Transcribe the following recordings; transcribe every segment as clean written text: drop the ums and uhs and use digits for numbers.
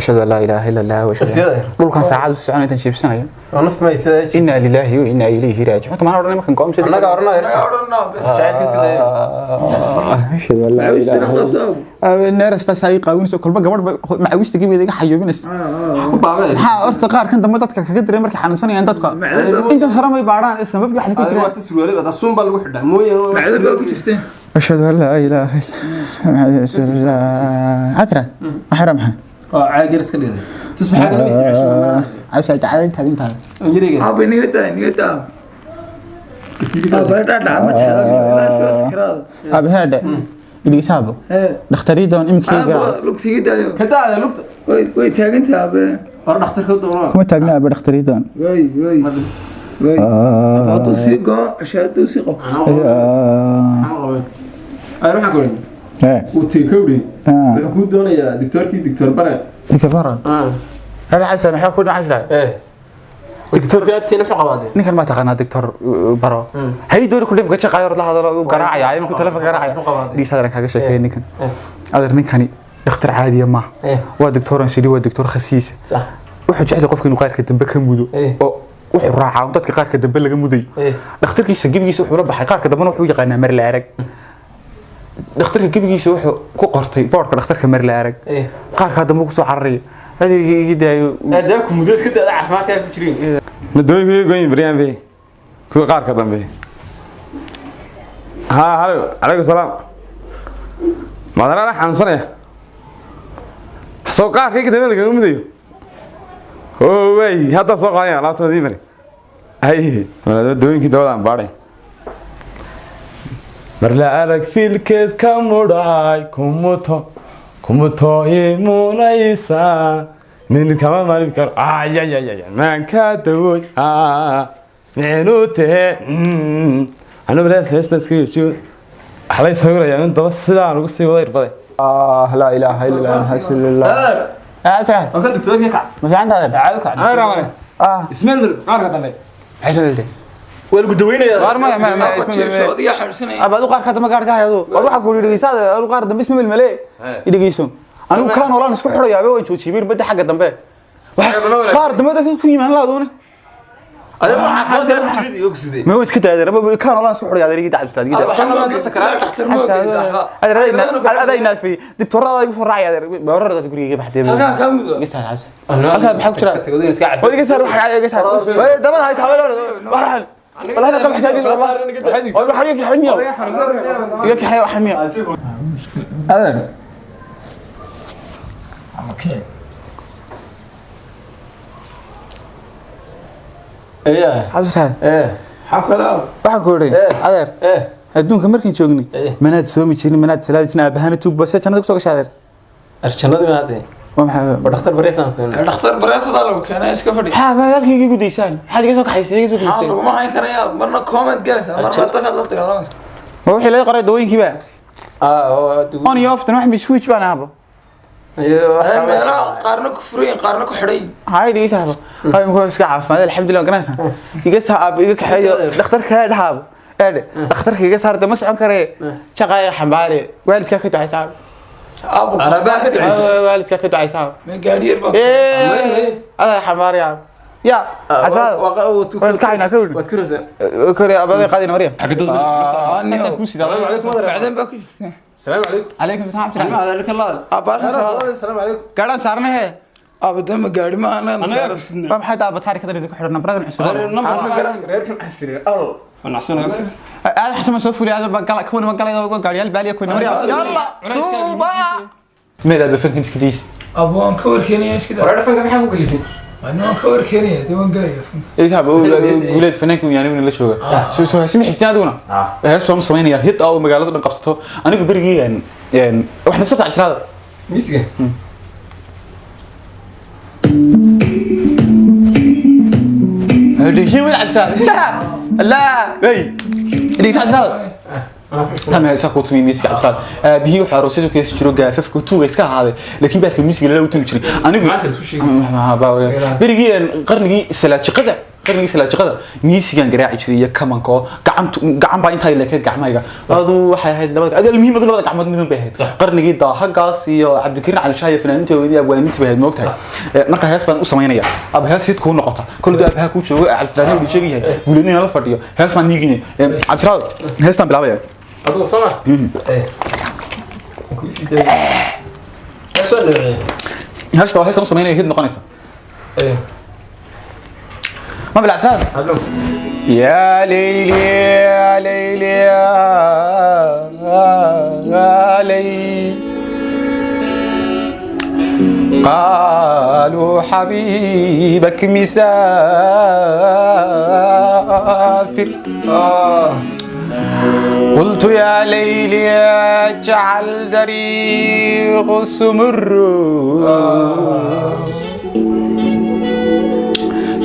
Ashhadu an laa ilaaha illa allah wa ashhadu Siyada. Dhulkan saacad u soconay intaan jiibsanayo. Oo naf ma haysa. Inna lillahi wa inna ilayhi raaji'uun. Horta maana odhanay markan go'aamsada. Annaga oranaa yar. Jacaylkiisa ka Ashhadu an laa Macawistiina ilaaha qabso. Neerastaa ay qaawinayso kolba gabadh ba macawista gebigeeda iga xayuubinaysa. Ku baabay. Maxaa horta qaar kan dambe dadka kaga diray markay xanuunsanayaan dadka? Macdan Intan sare may baadhaan sababkii waxna ku Adiga jiraan. waa ta surwaalay baa suun baa lagu xidhaa. Mooyee. Macdan baa ku jirta. Ashhadu an laa ilaaha illa allah. Xasra maxaa maxaa? Oo caagir iska dhigay. Tusbaxa ka samaysan. Cabsi tacada taagintaada. Yiriga. Aabe niga daa, niga daa. Aabe dhaadhac ma jecla ilaa soo sakiraada. Abi heedhe idhigisaabo. Ee. Dhakhtariidoon imikii Aabo garaa. lugta iga daayo. Ka daada lugta. Way taagantahay aabe. War dhakhtarka doono. Kuma taagna abi dhakhtariidoon. Way way way. Hadduu sii goo, hadduu sii qof. Ay waxa ku oran. Uu tii kowdhi. Wuxuu ku doonayaa doctorkii doctor bare. Ninka bara hada xasan maxaa ku dhacay? Doctorka tiin wuxuu qabaaday. Ninkan ma taqaanaa doctor baro hay doori ku dhim ka shaqaayo la hadalo uu garaacaya iminku telefoon garaacaya. Muxuu qabaaday? Dhiis hadaran kaaga sheekeeyay ninkan. Adeer ninkani dhakhtar caadiya ma waa doctor aan shidi, waa doctor khasiis. Sax. Wuxuu jecel qofka inuu qaarka dambe ka mudo oo wuxuu raacaa dadka qaarka dambe laga muday. Dhakhtarkiisa gebigiisa wuxuu la baxay qaarka dambena wuxuu yaqaanaa mar la arag. Dhakhtarka gebigiisa wuxuu ku qortay boorka dhakhtarka mar la arag. Qaarka dambe ku soo cararaya adeerkii iga daayo. Adaa ku mudo iska daada caafimaadka ku jirin. Madooyinku iga goyin baryahan bay kuwa qaarka dambe. Haa, halo, calaykum salaam. Maadana xanuunsanaya soo qaarka iga dambe lagama mudayo. Oo waay hadda soo qaadaya alaabtoodii mari. Hay dawooyinkii dawadaan baadhay marla arag filkeed ka mudhay kumuto kumuto imunaysa nin kama marin karo ayayayay maanka dawoy micnuu tahe anu baleed heesta iska yeeshiyo waxaa lay sawirayaa in daba sidaan ugu sii wada irbaday. Laa ilaaha illa allah rasuulillah. Asra. Waa ka doctorka kac. Ma fiican tahay? Caado kac. Ismail qaarka dambe. Maxay soo dhigtay? Waa lagu daweynayaa. Waar ma ma ma. Jiibso adiga xanuunsanaya. Aba adu qaarka dambe gaarka hayado war waxa ku dhigaysaa adu qaar dambe isma melmele dhigayso. Anigu kaan olan isku xirayaa way joojiyay badda xagga dambe qaar dambe dadku ku yimaan laadoona. Adiga caafimaadka ku jirin iyo ku sidee. Ma way iska daadeen aba kaan olan isku xirayaa adeergii dacab istaad. Waxa la sakaraad Dhakhtar ma ogeyd waxba. Adeer aday naafay doctorada ay ku soo raacay adeer bawarada guriga baxday. Halkaa kaa mudo. Iga saar cabsi. Halkaa maxaa ku jira? War iga saar waxa iga saar. Way dabada hay taabay waxa والله انا قبحت هذه والله والله حريق حنيه يا كحي وحميه adeer. Cabsi saar. Maxaa kale aabo? Waxaan ku idhi adeer adduunka markaan joognay manaad soomi jirin manaad salaadi jirin aabahana tuug base jannada kusoo gashay adeer. Arjanadii ma hadee. Waa maxay? Waa dhakhtar bareeftan keenay. Dhakhtar bareefadaa lagu keenay iska fadhi. Maxaa ma halkii iga gudaysaan? Maxaad iga soo kaxaysay iga soo Maxaa gudaysay? laguma hayn karayaa marna comment galaysaa marna dadkaad la dagaalamaysa. Ma wixii laga qoray dawooyinkiiba? Ah, oo On iyo off tan wax miswitch baan ahaba. Meelaha qaarna ku furan yihiin, qaarna ku xidhan yihiin. Hay dhigaysa haba hay muxuu iska caafimaad alxamdulillah garanaysaa iga saa aab iga kaxeeyo dhakhtarka dhahaabo eedhe dhakhtarka iga saarta ma socon karee shaqaaya xambaare waalidkaa ka ducaysaa. Aabo Arabaha ka ducaysa. Waalidkaa ka ducaysaa. Ma gaadhi yar baa. Ee adaa xambaaraya ya casaad waan kacayna ka Waad ku rasa. kore abaday qaadina Maryam. Niyow. Ku sidaa. Macdan baa ku jirta. السلام عليكم. Calaykum salaam cabdi. هذا لك الله. Aabo halkan kala. السلام عليكم. Gaadhaan saarnahe. Aabo dee ma gaadhi ma anaan saaran. Waa maxay taa bataari kada ku xidhan nambradan cusub? reerkan casri al Aad xasan ma soo fuliy aad ba gala kuwan ma galay oo gaariyaal baaliya kuwan Maryam yalla suuba meedaa bafankan iska diis. Aabo waan ka warkeenaya iska daa. Warar fanka maxaa ku kalifin? Waan ka warkeenaya dee waan gelaya funka. Isaab guuleed fanaanka yaani la jooga soo soo heesma xiftiin adiguna hees baan sameynaya hid oo magaalada dhan qabsato anigu berigii een wax nafsada cabsirada. Miisiga. Dhigshi wiil cabsirada la hey dhigshi cabsirada tama heesa ku tumi miiska cabsirada aabihii wuxuu aroosyadu keesi jiro gaafafka tuuga iska ahaaday laakiin baadka miiska lala u tumi jiray anigu Maanta isku sheegay. Berigii qarnigii salaajiqada Qarnigii Salaajiqada miisigan garaaci jiray iyo kamanka oo gacantu gacan baa intaa leekeed gacmahayga. Adu waxay ahayd labada adu muhiim labada gacmood midun bay ahayd. Qarnigii Daahagaas iyo Cabdikariin Cali Shaah iyo fanaaniinta weydii abwaaninta bay ahayd, moogtahay. Marka hees baan u samaynaya ab hees hid kuu noqota kol duu abaha kuu joogo, Cabdisalaam uu sheegay yahay guuleedina la fadhiyo, hees baan niiginay. Cabdisalaam, heestaan bilaabaya. Adigu soo ma ku sii daayay hees waa noocee? Heesta waa heestaan u samaynaya, hid noqonaysa. Ma bilacsan? Hablo. يا ليلي يا ليلي يا ليل، قالوا حبيبك مسافر، قلت يا ليلي اجعل دريق السمر.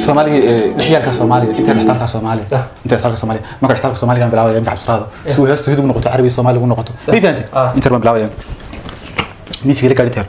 Soomaaliga dhexyaalka Soomaaliga inta dhextaalka Soomaaliga inta dhextaalka Soomaaliga marka dhextaalka Soomaaliga aan bilaabaya imka Cabdisalaado suu heestu hid ugu noqoto, carabi Soomaaliga ugu noqoto, ma fahantay? Inta baan bilaabaya miisiga la gaadhin teer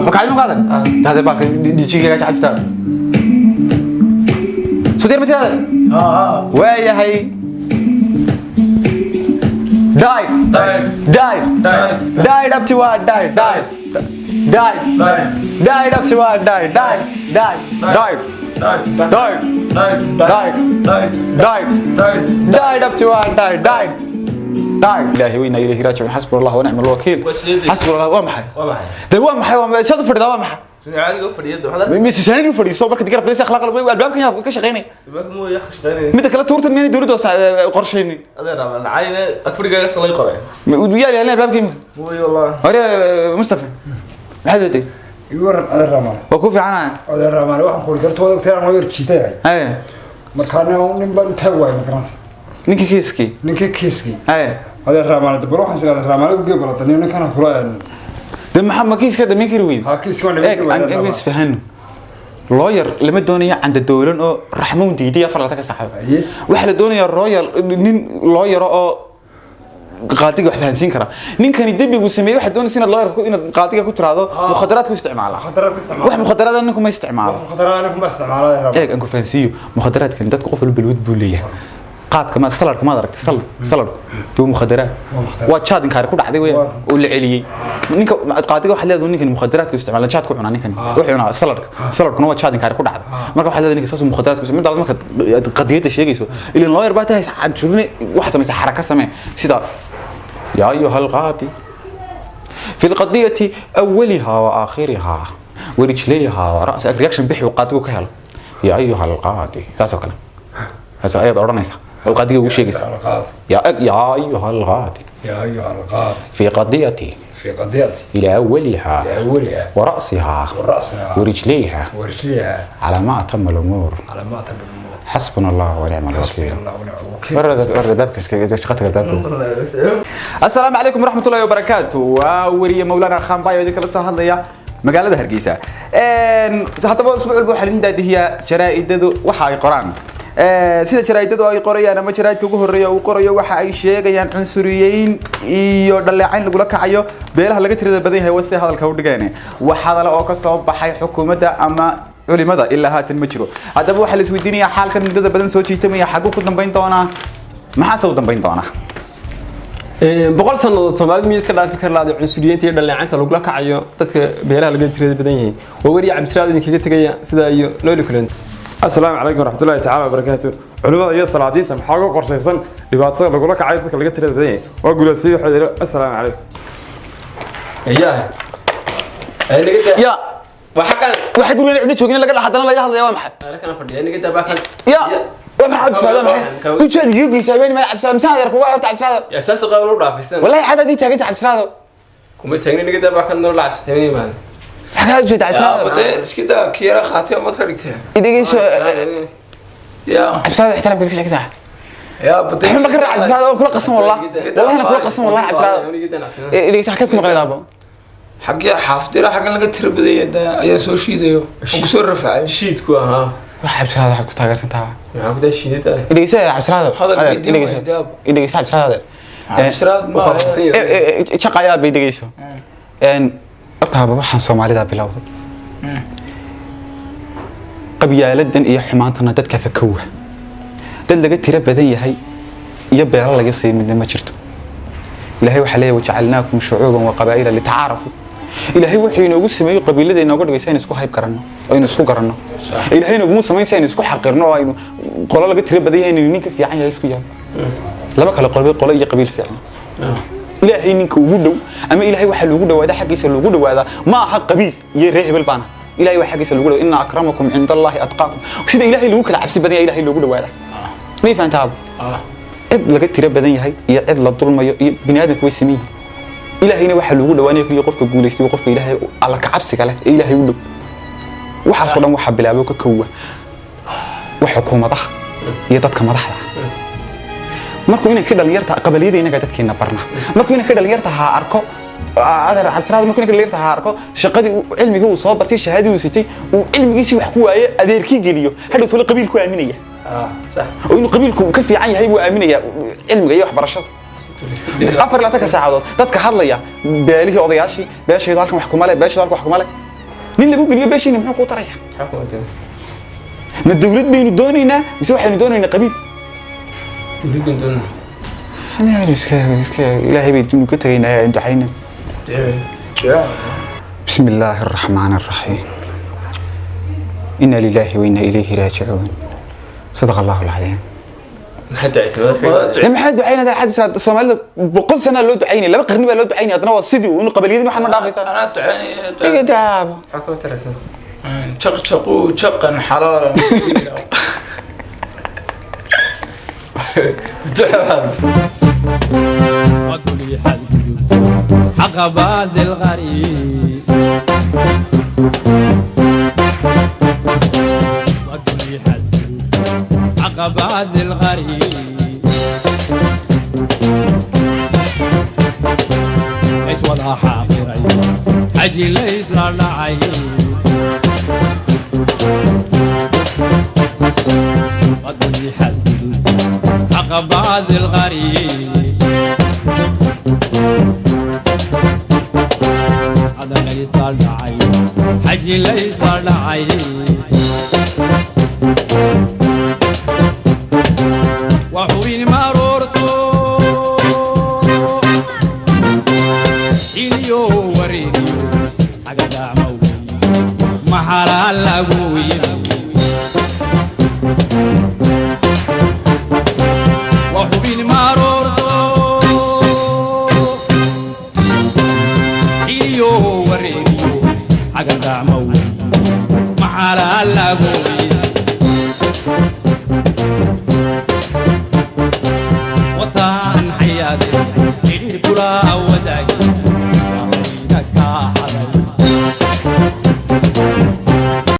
ma kacay ma qaadan hada baa dhijiga Cabdisalaado soo diyaar ma tiraahda? Waayahay, die die die up to one die die die die up to one die die die die die die die die up to one die die die. إلهي وإنا إليه راجعون، حسبنا الله ونعم الوكيل، حسبنا الله. waa maxay de? Waa maxay? Waa sad fadhidaa, waa maxay? Caadiga u fadhiya waxaad Miisaan fadhiiso marka digar fadhiisa akhlaaq albaabkan yaa ka shaqeynay? Albaabka mooya ka shaqeynaya. Midda kale tuurtan miyaan dawladda qorshaynin? Adeer lacayna agfurigaaga salay qoray. Yaa yaalin albaabkii mooy wallah. Hore Mustafa, maxaad waday? Igu waran, adeer Ramaan. Waa ku fiicanaya. Adeer Ramaan, waxaan ku darto wada ogtahay aan yar jiitay. Haye. Markaa nin baan u taag waayay, ma garanaysa? Ninkii kiiskii? Ninkii kiiskii. Haye. Adeer Ramaan, dabal waxaan is adeer Ramaan ugu geebalata nin ninkan kula. De maxaa ma kiiska dhameyn kari weyday? Ha, kiiska waan dhameyn eeg kari waayay. Aan isfahano, lawyer lama doonayo canda dowlan oo raxmoon diiday 24 ka saaxo. Haye. Waxaa la doonayaa royal nin lawyer oo qaadiga wax fahansiin kara ninkani dembigu sameeyey. Waxaad doonaysa inaad lawyer inaad qaadiga ku tiraahdo mukhadaraad ku isticmaala. Mukhadaraad ku isticmaala. Wax mukhadaraad ninku ma isticmaalo. Mukhadaraad ninku ma isticmaalo, adeer Ramaan. Eeg, aan ku fahansiiyo mukhadaraadkan. Dadku qof walba balwad buu leeyahay. Qaadka ma saladka maad aragtay? Salad saladku dee mukhadaraad. Waa mukhadaraad. Waa jaad inkaari ku dhacday weeyaan Waa. oo la celiyey. Ninka qaadiga waxaad leedahay ninkan mukhadaraadka isticmaala, jaad ku cunaa ninkan, wuxuu cunaa saladka, saladkuna waa jaad inkaari ku dhacday. Marka waxaad leedahay ninka saas uu mukhadaraadku isticmaala. Mid marka qadiyadda sheegayso ilan lawyer baa tahay, canjuurne waxaad samaysaa, xaraka samee sida يا أيها القاضي في القضية أولها وآخرها ورجليها ورأسها، reaction bixi uu qaadigu ka helo. يا أيها القاضي taasoo kale taas ayaad odhanaysaa oo qaadiga ugu sheegaysaa. القاضي. يا أيها القاضي. يا أيها القاضي. في قضيتي. في قضيتي. إلى أولها. لأولها. ورأسها. ورأسها. ورجليها. ورجليها. على ما أتم الأمور. على ما أتم الأمور. حسبنا الله ونعم الوكيل. حسبنا الله ونعم الوكيل. ورد ورد بابك shaqada albaabka. Assalaamu calaykum waraxmatullaahi wabarakaatu. Waa weriye Mawlana Khan Bayo idin kala soo hadlaya magaalada Hargeysa. Haddaba usbuuc walba waxaa idin daadihiyaa jaraa'idadu waxa ay qoraan. Sida jaraa'idadu ay qorayaan ama jaraa'idka ugu horreeya uu qorayo, waxa ay sheegayaan cunsuriyeyn iyo dhaleecayn lagula kacayo beelaha laga tirada badan yahay. Waa sida hadalka u dhigeen. Wax hadala oo ka soo baxay xukuumadda ama culimada ilaa haatan ma jiro. Haddaba waxaa la isweydiinayaa xaalkan muddada badan soo jiitamaya xaguu ku dambayn doonaa, maxaase u dambayn doonaa? 100 sannadood Soomaalida miyay iska dhaafi kar lahayd cunsuriyiinta iyo dhaleecaynta lagula kacayo dadka beelaha laga tirada badan yahay? Waa weriye Cabdisiraad idinkaga tegaya sidaa iyo nooli kulent. Asalaamu calaykum waraxmatullaahi tacaala wabarakaatu. Culimada iyo salaadiinta maxaa uga qorshaysan dhibaatada lagula kacay dadka laga tirada badan yahay? Waa guulaysay waxaa yidhi assalaamu calaykum. Iyaah ay naga daa. Ya. Waxa kan waxa guriga cidna joogin laga dhax haddana laga hadlaya, waa maxay? Kana fadhiya naga daa baa kan. Ya, waa maxay Cabdisalaam? Maxay ujeed iga geysaa habeen meel Cabdisalaam misaan yar kuga horta Cabdisalaam? Ya saas oo qaban u dhaafaysan. Wallahi xadaad ii taaganta Cabdisalaam. Kuma taagni, naga daa baa kan noo lacas habeen maan. Maxaad ujeeda Cabdisalaam? Badee iska daa kiyara qaatay oo mad ka dhigtay. Idhegeyso. Ya. Cabdisalaam, ixtiraamka ka sheekaysaa. Ya badee. Xun ma ka raac Cabdisalaam oo kula qasan wallah, wallahi na kula qasan wallahi Cabdisalaam. Idhegeyso, xageed ku maqlay aabo? Xaggee xaafdira xaggan laga tira badaya ayaa soo shiidayo oo kusoo rafacay. Shiidku ahaa. Wax Cabdisalaam waxaad ku taageersan tahay? Maxaa ku daa shiidada? Idhegeyso Cabdisalaam. Hadal Adeer, weydiin idhegeyso. waay, daab. Idhegeyso Cabdisalaam adeer. Cabdisiraad ma Shaqayaa bay dhegeyso. Horta haba waxaan Soomaalida bilowday. Qabyaaladan iyo xumaantana dadka ka kowa, dad laga tiro badan yahay iyo beelo laga sii midna ma jirto. Ilaahay waxaa leeyahay wajacalnaakum shucuuban wa qabaa'ila litacaarafu. Ilaahay wuxuu inoogu sameeyey qabiilada inooga dhigay si aynu isku hayb garanno oo aynu isku garanno. Ilaahay inooguma samayn si aynu isku xaqirno oo aynu qolo laga tiro badan yahay inaynu ninka fiican yahay isku yahay. Laba kale qolbe, qolo iyo qabiil fiican. Ilaahay ninka ugu dhow ama ilaahay waxaa loogu dhawaadaa, xaggiisa loogu dhawaadaa ma aha qabiil iyo reer hebel baana. Ilaahay waa xaggiisa loogu dhawaa, inna akramakum cinda Allaahi atqaakum. Sida ilaahay lagu kala cabsi badan yahay ilaahay loogu dhawaadaa. Ma fahantaaba? Cid laga tiro badan yahay iyo cid la dulmayo iyo bini aadamku way siman yihiin. Ilaahayna waxaa loogu dhawaanaya keliya qofka guulaystay waa qofka ilaahay alla ka cabsiga leh ee ilaahay u dhow. Waxaasoo dhan waxaa bilaabo ka kowa wax xukuumadaha iyo dadka madaxda ah. Markuu inanka dhalinyarta qabaliyada inaga dadkeena barna, markuu inanka dhalinyarta ha arko adeer Cabdiraad, markuu inanka dhalinyarta ha arko shaqadii cilmigii uu soo bartay, shahaadadii uu sitay, uu cilmigiisii wax ku waaye, adeerkii geliyo, hadhow tole qabiil ku aaminaya oo inuu qabiilku ka fiican yahay buu aaminaya cilmiga iyo waxbarashada. 24-ka saacadood dadka hadlaya beelihii odayaashii, beeshaydu halkan wax kuma le, beeshaydu halkan wax kuma le. Nin lagu geliyo beeshiina muxuu kuu taraya? Ma dawlad baynu doonaynaa mise waxaynu doonaynaa qabiil? Ilaahay baynu ka tegaynaa aynu ducayna. بسم الله الرحمن الرحيم، إنا لله وإنا إليه راجعون، صدق الله العظيم. Maxaa ducaysan? Maxaa ducaynaa xad Soomaalida 100 sano loo ducaynay, 2 qarni baa loo ducaynay, haddana waa sidii uu qabaliyadii waxaan ma dhaafaysaa. Anaa ducaynaya. Iga daabo. Maxaa kula talaysan? Jaqjaquu jaqan xalaalan. Ducadaas. wadulii xadgudubto caqabaad الغريب، wadulii xadgudubto caqabaad الغريب، iswada xaaqiray xaji laysla dhacay, wadulii xadgudubto caqabaad الغريب، laysla dhacay xaji laysla dhacay, waxubin maroorto iliyo wareegiyo agadacma wey maxalaa lagu yimi, waxubin maroorto iliyo wareegiyo agadacma wey maxalaa lagu yimi, wataan xayaade.